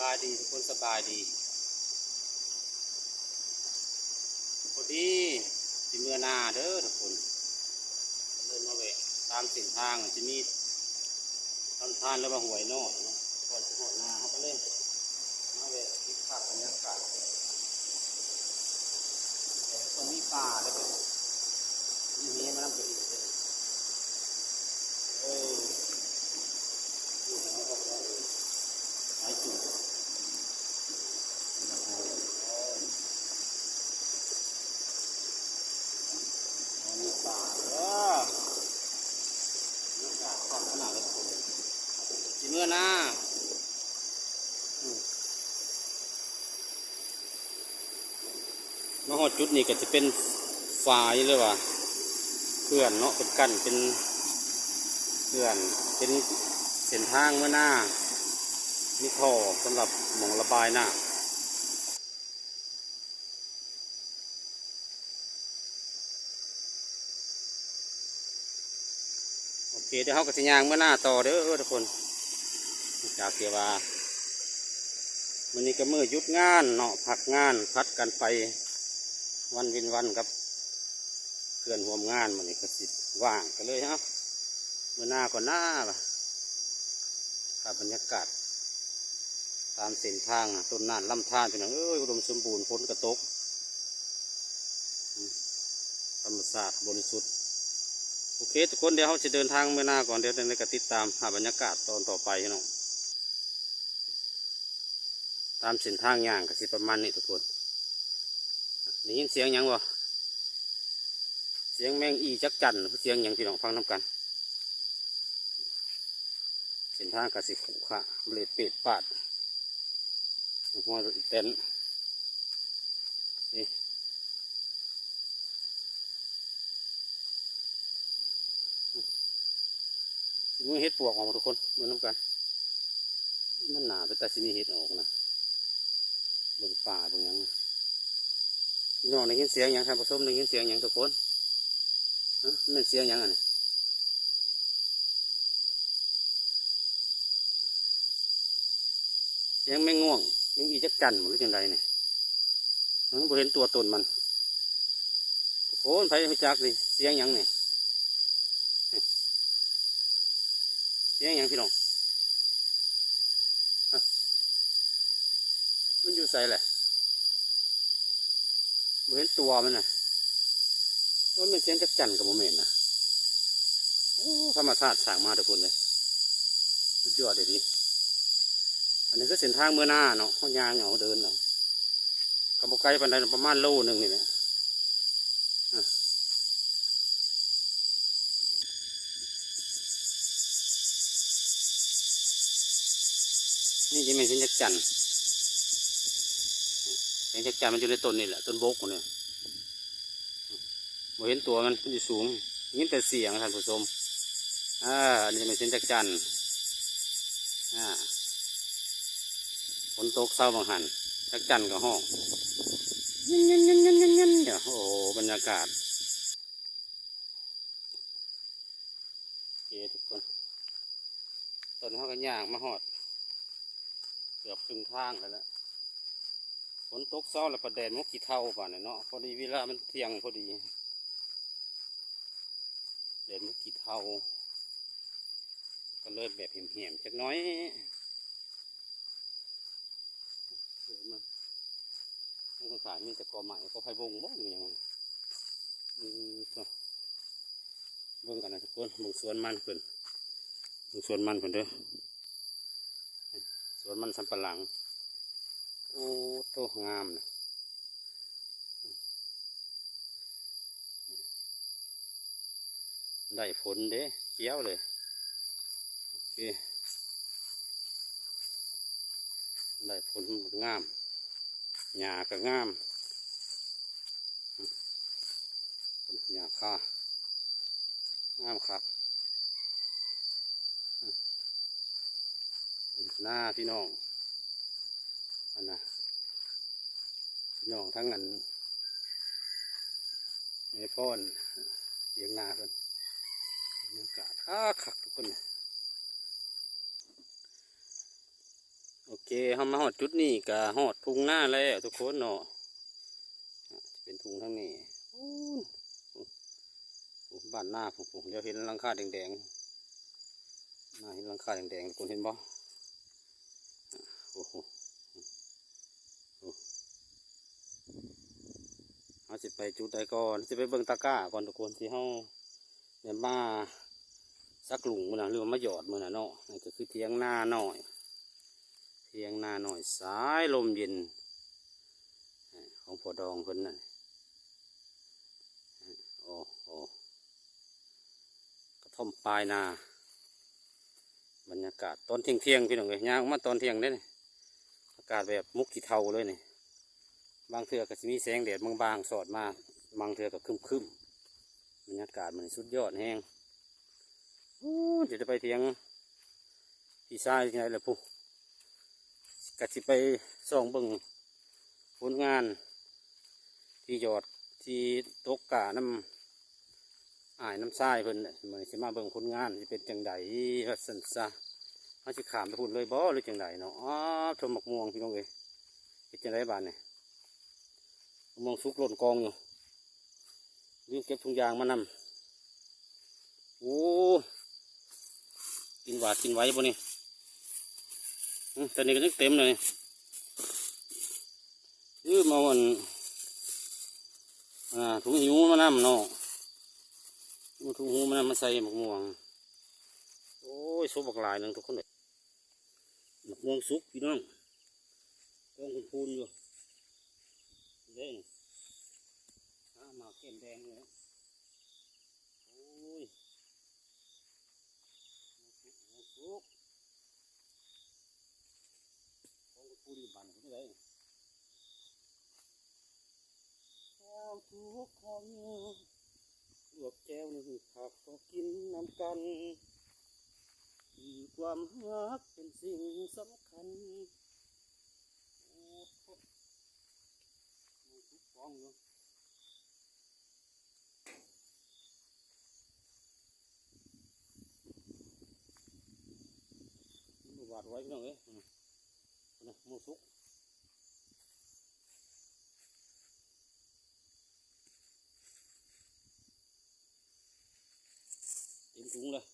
ສະບາຍດີທຸກຄົນ ສະບາຍດີ. ພໍດີຊິເມືອນາເດີທຸກຄົນ ກໍເລີຍມາແວະຕາມເສັ້ນທາງ ຈະມີລຳທານ ຫຼືວ່າຫ້ວຍນ້ອຍເນາະ. ກ່ອນຊິຮອດນາ ເຮົາກໍເລີຍມາແວະເກັບພາບບັນຍາກາດ ແຕ່ກໍມີປ່າເດ້ ມີແຫມານຳກໍດີເດ້. ເອີ ຢູ່ໃນຫ້ອງກໍໄດ້ ໄປຈຸດ ມີປ່າເດີ ມີປ່າຂະໜາດເລີຍ ຊິເມືອນາ. ມາຮອດຈຸດນີ້ກໍຈະເປັນຝາຍ ຫຼືວ່າເຂື່ອນເນາະ ເປັນກັ້ນ ເປັນເຂື່ອນ ເປັນເສັ້ນທາງເມືອນາ ມີທໍ່ສຳລັບໝ່ອງລະບາຍນ້ຳ. ໂອເຄ ດຽວເຮົາກໍຊິຍ່າງເມືອນາຕໍ່ເດີທຸກຄົນ. ຈາກທີ່ວ່າມື້ນີ້ກໍມື້ຢຸດງານເນາະ ພັກງານ ຜັດກັນໄປວັນເວັ້ນວັນກັບເພື່ອນຮ່ວມງານ. ມື້ນີ້ກໍຊິວ່າງ ກໍເລີຍເອົາເມືອນາກ່ອນນາ. ພາບບັນຍາກາດຕາມເສັ້ນທາງ ຕົ້ນນ້ຳລຳທານ ພີ່ນ້ອງເອີຍ ອຸດົມສົມບູນ ຝົນກໍຕົກ ອືມ ທຳມະຊາດບໍລິສຸດ. ໂອເຄທຸກຄົນ ດຽວເຮົາຊິເດີນທາງເມືອນາກ່ອນ ດຽວຈັ່ງໃດກໍຕິດຕາມພາບບັນຍາກາດຕອນຕໍ່ໄປພີ່ນ້ອງ. ຕາມເສັ້ນທາງຍ່າງກໍຊິປະມານນີ້ທຸກຄົນ. ໄດ້ຍິນສຽງຫຍັງບໍ່? ສຽງແມງອີຈັກຈັ່ນ ຫຼືສຽງຫຍັງ ພີ່ນ້ອງຟັງນຳກັນ. ເສັ້ນທາງກໍຊິຂຸຂະເລດເປດປາດ ຮອຍລົດອີແຕນ ນີ້ ຊິມີເຫັດປວກອອກມາທຸກຄົນ ເບິ່ງນຳກັນ. ມັນໜ້າເປັນຕາຊິມີເຫັດອອກນະ ເບິ່ງປ່າເບິ່ງຫຍັງ. ພີ່ນ້ອງໄດ້ຍິນສຽງຫຍັງ? ທ່ານຜູ້ຊົມໄດ້ຍິນສຽງຫຍັງທຸກຄົນ? ຮະ ແມ່ນສຽງຫຍັງອັນນີ້? ສຽງແມງງວງ ແມງອີຈັກຈັ່ນບໍ່ ຫຼືຈັ່ງໃດນີ້? ຮະ ບໍ່ເຫັນຕົວຕົນມັນ. ທຸກຄົນ ໃຜຮູ້ຈັກນີ້ ສຽງຫຍັງນີ້? ສຽງຫຍັງພີ່ນ້ອງ? ຮະ ມັນຢູ່ໃສແຫຼະ? ບໍ່ເຫັນຕົວມັນນະ. ບໍ່ແມ່ນສຽງຈັກຈັ່ນກໍບໍ່ແມ່ນນະ. ໂອ້ ທຳມະຊາດສ້າງມາທຸກຄົນເອີຍ ສຸດຍອດອີ່ຫຼີ. ອັນນີ້ຄືເສັ້ນທາງເມືອນາເນາະ ເຮົາຍ່າງເອົາເດີນເອົາ ກໍບໍ່ໄກປານໃດ ປະມານໂລໜຶ່ງນີ້ແຫຼະ. ອາ ນີ້ຈະແມ່ນສຽງຈັກຈັ່ນ ສຽງຈັກຈັ່ນມັນຢູ່ໃນຕົ້ນນີ້ແຫຼະ ຕົ້ນບົກນີ້. ບໍ່ເຫັນຕົວມັນ ມັນຢູ່ສູງ ຍິນແຕ່ສຽງທ່ານຜູ້ຊົມ. ອາ ອັນນີ້ແມ່ນສຽງຈັກຈັ່ນ. ອາ ຝົນຕົກເຊົາບາງຫັ້ນ ຈັກຈັ່ນກໍຮ້ອງ ຍິນໆໆໆໆ ໂອ້ໂຫ ບັນຍາກາດ. ໂອເຄທຸກຄົນ ຕອນນີ້ເຮົາກໍຍ່າງມາຮອດເກືອບເຄິ່ງທາງແລ້ວແຫຼະ. ຝົນຕົກເຊົາແລ້ວ ປະແດດມັນຂີ້ເທົາປານນີ້ເນາະ ພໍດີເວລາມັນທ່ຽງພໍດີ ແດດມັນຂີ້ເທົາ ກໍເລີຍແບບແຫ້ມໆຈັກໜ້ອຍ. ເອີ ມັນ ທາງຂ້າງໆມີແຕ່ກໍໄມ້ ກໍໄຜ່ບົງບໍ່ ຫຼືຫຍັງ. ອືມ ໂທ້ ເບິ່ງກັນນະທຸກຄົນ ເບິ່ງສວນມັນເພິ່ນ ເບິ່ງສວນມັນເພິ່ນເດີ ສວນມັນສຳປະຫຼັງ. ໂອ້ໂທ້ ງາມນະ ໄດ້ຜົນເດ້ ຂຽວເລີຍ. ໂອເຄ ໄດ້ຜົນງາມ ຫຍ້າກໍງາມ ຫຍ້າຄາ ງາມຄັກ. ນາພີ່ນ້ອງ ອັນນະ ພີ່ນ້ອງທາງອັນ ແມ່ພອນ ຖຽງນາເພິ່ນ ບັນຍາກາດ ອາ ຄັກທຸກຄົນ. ໂອ ໂອເຄ ເຮົາມາຮອດຈຸດນີ້ກະຮອດທົ່ງນາແລ້ວທຸກຄົນເນາະ. ຈະເປັນທົ່ງທາງນີ້ ໂອ້ ໂອ້ ບ້ານນາພຸ້ນ ດຽວເຫັນຫຼັງຄາແດງໆ ນາເຫັນຫຼັງຄາແດງໆ ທຸກຄົນເຫັນບໍ່? ໂອ້ໂຫ ໂອ້ ເຮົາຊິໄປຈຸດໃດກ່ອນ? ຊິໄປເບິ່ງຕາກ້າກ່ອນທຸກຄົນ ທີ່ເຮົາ ແມ່ນມາສັກຫຼຸງມື້ນະ ຫຼືວ່າມາຢອດມື້ນະເນາະ. ນັ້ນກໍຄືຖຽງນານ້ອຍ ຖຽງນານ້ອຍສາຍລົມເຢັນ ຂອງພໍ່ດອງເພິ່ນນັ້ນ. ໂອ້ໂຫ ກະທ່ອມປາຍນາ. ບັນຍາກາດຕອນທ່ຽງໆ ພີ່ນ້ອງເອີຍ ຍ່າງອອກມາຕອນທ່ຽງເດ້ນີ້ ອາກາດແບບໝົກຂີ້ເຖົ່າເລີຍນີ້. ບາງເທື່ອກໍຊິມີແສງແດດບາງໆສອດມາ ບາງເທື່ອກໍຄຶ້ມໆ. ບັນຍາກາດມັນສຸດຍອດແຮງ. ໂອ້ ຈະໄດ້ໄປຖຽງພີ່ຊາຍຈັ່ງໃດລະພຸ້ນ ກໍຊິໄປສ່ອງເບິ່ງ ຜົນງານທີ່ຢອດ ທີ່ຕົກກ້ານຳອ້າຍນຳຊາຍເພິ່ນ. ມື້ນີ້ຊິມາເບິ່ງຜົນງານຊິເປັນຈັ່ງໃດວ່າຊັ້ນຊະ. ເຮົາຊິຂ້າມໄປພຸ້ນເລີຍບໍ່ ຫຼືຈັ່ງໃດເນາະ? ອ້າວ ທົ່ວໝາກມ່ວງ ພີ່ນ້ອງເອີຍ ເຮັດຈັ່ງໃດບາດນີ້? ໝາກມ່ວງສຸກຫຼົ່ນກອງຢູ່. ລືມເກັບຖົງຢາງມານຳ. ໂອ້ ກິນຫວາດກິນໄວບໍ່ນີ້? ອື ແຕ່ນີ້ກໍຍັງເຕັມເລີຍ. ລືມເອົາອັນ ອ່າ ຖົງຫິ້ວມານຳເນາະ. ເອົາຖົງຫິ້ວມານຳ ມາໃສ່ໝາກມ່ວງ. ໂອ້ຍ ສຸກບັກຫຼາຍໜຶ່ງທຸກຄົນເອີຍ. ໝາກມ່ວງສຸກພີ່ນ້ອງ ກອງພູນໆຢູ່ເດ້. ອ້າ ໝາກເຂັ້ມແດງເລີຍ. ໂອ້ຍ ໝາກສຸກ ໝາກສຸກ ກອງພູນໆຢູ່ບ້ານເພິ່ນເດ້. ເອົາທຸກຄົນ ລວກແຈ່ວໜຶ້ງຜັກກໍກິນນຳກັນ ມີຄວາມຮັກເປັນສິ່ງສຳຄັນ. ໂອ້ໂຫ ຍັງສຸກກອງຢູ່ ມັນຫວາດໄວ ພີ່ນ້ອງເອີຍ. ນີ້ ໝາກສຸກ ເຕັມຖົງເລີຍ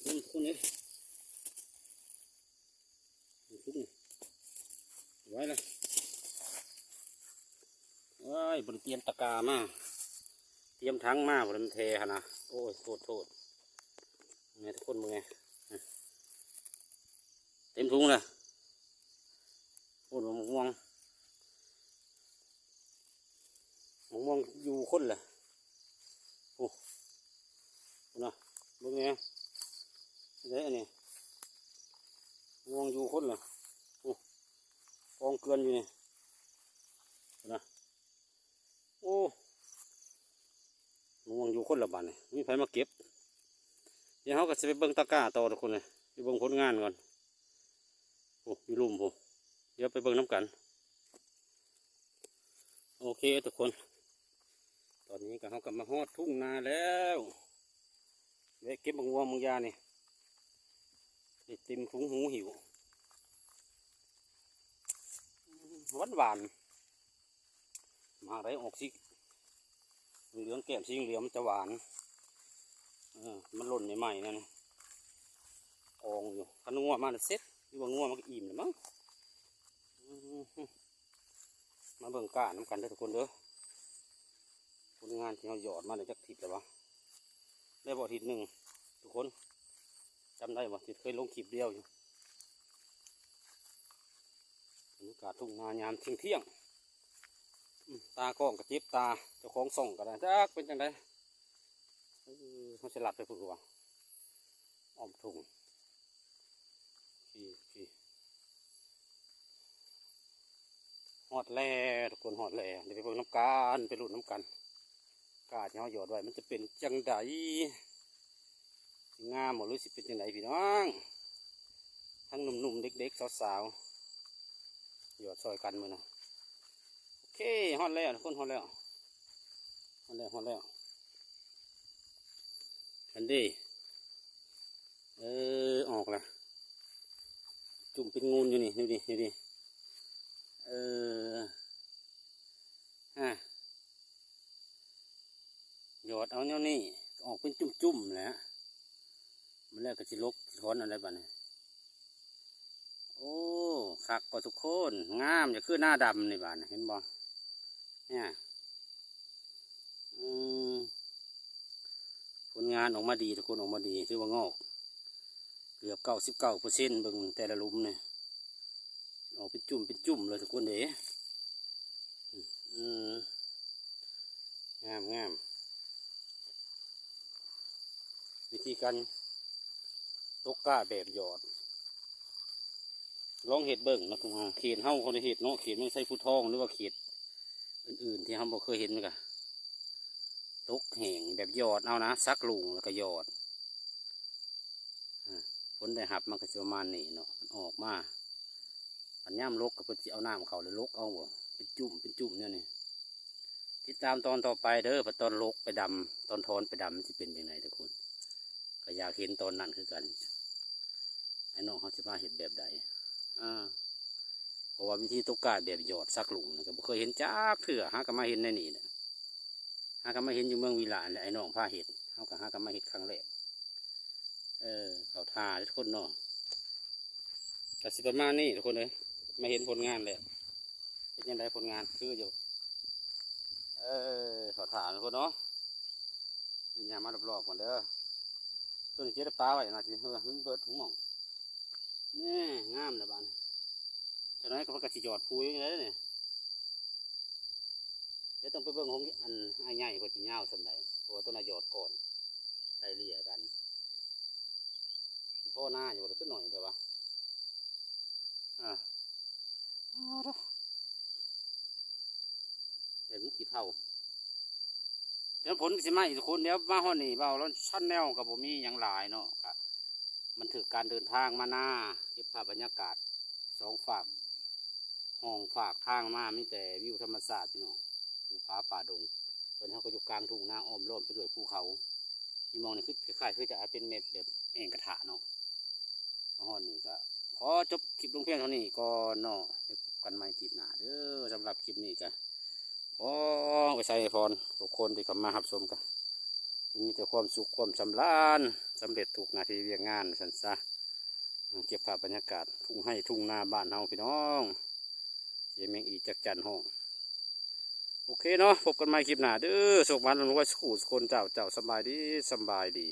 ເຕັມຖົງທຸກຄົນເລີຍ. ໄວ້ລະ ໂອ້ຍ ບໍ່ໄດ້ຕຽມຕະກາມາ ຕຽມຖັງມາ ບໍ່ໄດ້ແຖຫັ້ນນະ. ໂອ້ຍ ໂທດໆ ແມ່ນແຕ່ຄົນເມື່ອຍ ເຕັມຖົງລະ. ໂອ້ ໝາກມ່ວງ ໝາກມ່ວງຢູ່ຄົນລະ. ໂອ້ ພຸ້ນນະ ເບິ່ງແດ່ ເດ້ອັນນີ້ ໝາກມ່ວງຢູ່ຄົນລະ. ໂອ້ ກອງເກືອນຢູ່ນີ້ ພຸ້ນນະ. ໂອ້ ໝາກມ່ວງຢູ່ຄົນລະບາດນີ້ ມີໃຜມາເກັບ. ດຽວເຮົາກໍຊິໄປເບິ່ງຕາກ້າຕໍ່ທຸກຄົນເລີຍ ໄປເບິ່ງຜົນງານກ່ອນ. ໂອ້ ຢູ່ລຸ່ມພຸ້ນ ດຽວໄປເບິ່ງນຳກັນ. ໂອເຄທຸກຄົນ ຕອນນີ້ກໍ ເຮົາກໍມາຮອດທົ່ງນາແລ້ວ ແວະເກັບໝາກມ່ວງບາງຢ່າງນີ້ ໄດ້ເຕັມຖົງຫູຫິ້ວ. ຫວານໆ ໝາກໄດ້ອອກສີເຫຼືອງ ແກ້ມສີເຫຼືອງ ມັນຈະຫວານ. ເອີ ມັນຫຼົ່ນໃໝ່ໆ ນັ້ນ ອອງຢູ່. ຄັນງົວມາແລ້ວເສັດ ຫຼືວ່າງົວມັນກໍອີ່ມແລ້ວມັ້ງ. ອືມ ມາເບິ່ງກ້ານຳກັນເດີທຸກຄົນເດີ. ຜົນງານທີ່ເຮົາຢອດມາໄດ້ຈັກທິດແລ້ວວະ? ໄດ້ບໍ່ທິດໜຶ່ງທຸກຄົນ? ຈຳໄດ້ບໍ່ ທີ່ເຄີຍລົງຄລິບດຽວຢູ່? ບັນຍາກາດທົ່ງນາຍາມທ່ຽງໆ. ອືມ ຕາກ້ອງກໍເຈັບຕາ ເຈົ້າຂອງຊ່ອງກໍໄດ້ ຈັກເປັນຈັ່ງໃດ. ເອີ ເຮົາຊິລັດໄປພຸ້ນກະວ່າ ອ້ອມທົ່ງ. ໂອເຄ ໂອເຄ ຮອດແລ້ວທຸກຄົນ ຮອດແລ້ວ. ດຽວໄປເບິ່ງນຳກັນ ໄປລຸ້ນນຳກັນ ກ້າທີ່ເຮົາຢອດໄວ້ມັນຈະເປັນຈັ່ງໃດ ຊິງາມບໍ່ ຫຼືຊິເປັນຈັ່ງໃດພີ່ນ້ອງ ທັງໜຸ່ມໆ ເດັກໆ ສາວໆ ຢອດຊ່ອຍກັນມື້ນະ. ໂອເຄ ຮອດແລ້ວທຸກຄົນ ຮອດແລ້ວ ຮອດແລ້ວ ຮອດແລ້ວ. ຫັ້ນເດ້ ເອີ ອອກລະ ຈຸ້ມເປັນງູນຢູ່ນີ້ ນີ້ ນີ້ ນີ້ ເອີ ຮະ ຢອດເອົາແນວນີ້ ອອກເປັນຈຸ້ມໆແຫຼະ ມັນແລ້ວກໍຊິລົກຊິຖອນເອົາໄດ້ບັດນີ້. ໂອ້ ຄັກກໍທຸກຄົນ ງາມ ຈະຄືໜ້າດຳນີ້ບາດນີ້ ເຫັນບໍ່ ເນຍ ອືມ ຜົນງານອອກມາດີ ທຸກຄົນ ອອກມາດີ ຖືວ່າງອກເກືອບເກົ້າສິບເກົ້າເປີເຊັນ ເບິ່ງແຕ່ລະຫຼຸມນີ້ ອອກເປັນຈຸ້ມເປັນຈຸ້ມເລີຍທຸກຄົນເດ້ ອືມ ງາມໆ. ວິທີການຕົກກ້າແບບຢອດ ລອງເຮັດເບິ່ງເນາະ ເຂດເຮົາບໍ່ໄດ້ເຮັດເນາະ ເຂດເມືອງໄຊພູທອງ ຫຼືວ່າເຂດອື່ນໆທີ່ເຮົາບໍ່ເຄີຍເຮັດ ມັນກະຕົກແຫ້ງແບບຢອດເອົານະ ສັກຫຼຸງແລ້ວກໍຢອດ ອາ ຜົນໄດ້ຮັບມັນກໍຊິປະມານນີ້ເນາະ ມັນອອກມາ ຄັນຍາມລົກກໍເພິ່ນຊິເອົານ້ຳເຂົ້າແລ້ວລົກເອົາ ເປັນຈຸ້ມເປັນຈຸ້ມແນວນີ້. ຕິດຕາມຕອນຕໍ່ໄປເດີ ວ່າຕອນລົກໄປດຳ ຕອນຖອນໄປດຳ ມັນຊິເປັນຈັ່ງໃດທຸກຄົນ ກໍຢາກເຫັນຕອນນັ້ນຄືກັນ ອ້າຍນ້ອງເຮົາຊິມາເຮັດແບບໃດ ອາ ເພາະວ່າວິທີຕົກກ້າແບບຢອດສັກຫຼຸງນີ້ກໍບໍ່ເຄີຍເຫັນຈັກເທື່ອ ຫາກໍມາເຫັນໃນນີ້ແຫຼະ ຫາກໍມາເຫັນຢູ່ເມືອງວິລະແຫຼະ ອ້າຍນ້ອງພາເຮັດ ເຮົາກໍຫາກໍມາເຮັດຄັ້ງແລກ ເອີ ເຂົ້າທ່າເດີທຸກຄົນເນາະ ກໍຊິປະມານນີ້ທຸກຄົນເອີຍ ມາເຫັນຜົນງານແລ້ວ ເປັນຈັ່ງໃດຜົນງານ ຄືຢູ່ ເອີ ເຂົ້າທ່າທຸກຄົນເນາະ ຍ່າງມາລອບໆກ່ອນເດີ ໂຕນີ້ຊິໄດ້ປະໄວ້ນະ ທີ່ມັນເບິດທຸກໝ່ອງ ແນ່ ງາມແລ້ວບາດນີ້ ຈັກໜ້ອຍກໍເພິ່ນກໍຊິຢອດພູຢູ່ນີ້ແຫຼະນີ້ ດຽວຕ້ອງໄປເບິ່ງຂອງອັນອ້າຍໃຫຍ່ເພິ່ນຊິຍາວສ່ຳໃດ ເພາະວ່າໂຕນັ້ນຢອດກ່ອນ ໄລ່ເລ່ຍກັນ ຊິພໍນາຢູ່ບໍ່ ຄືໜ້ອຍແທ້ວະ ອາ ເປັນຂີ້ເຖົ້າ ດຽວຝົນກໍຊິມາອີກທຸກຄົນ ດຽວມາຮອດນີ້ ເວົ້າລອນຊາແນລກໍບໍ່ມີຫຍັງຫຼາຍເນາະ ກະມັນຖືກການເດີນທາງມານາ ເກັບພາບບັນຍາກາດສອງຟາກ ຮ່ອງຟາກທາງມາມີແຕ່ວິວທຳມະຊາດພີ່ນ້ອງ ພູຜາປ່າດົງ ຕອນນີ້ເຮົາກໍຢູ່ກາງທົ່ງນາອ້ອມລ້ອມໄປດ້ວຍພູເຂົາ ອີ່ໝ່ອງນີ້ຄືຄ້າຍໆຄືຈະເປັນແບບ ແບບແອ່ງກະທະເນາະ ມາຮອດນີ້ກໍຂໍຈົບຄລິບລົງພຽງເທົ່ານີ້ກ່ອນເນາະ ໄວ້ພົບກັນໃໝ່ຄລິບໜ້າເດີ ສຳລັບຄລິບນີ້ກໍຂໍອວຍໄຊໃຫ້ພອນທຸກຄົນທີ່ເຂົ້າມາຮັບຊົມ ກໍຈົ່ງມີແຕ່ຄວາມສຸກຄວາມສຳລານ ສຳເລັດທຸກໜ້າທີ່ວຽກງານວ່າຊັ້ນຊະ ເກັບພາບບັນຍາກາດທົ່ງໄຮ່ທົ່ງນາບ້ານເຮົາພີ່ນ້ອງ ສຽງແມງອີດຈັກຈັ່ນຮ້ອງ ໂອເຄເນາະ ພົບກັນໃໝ່ຄລິບໜ້າເດີ ໂຊກໝານລ່ຳລວຍສູ່ຄົນ ເຈົ້າ ເຈົ້າ ສຳບາຍດີ ສຳບາຍດີ.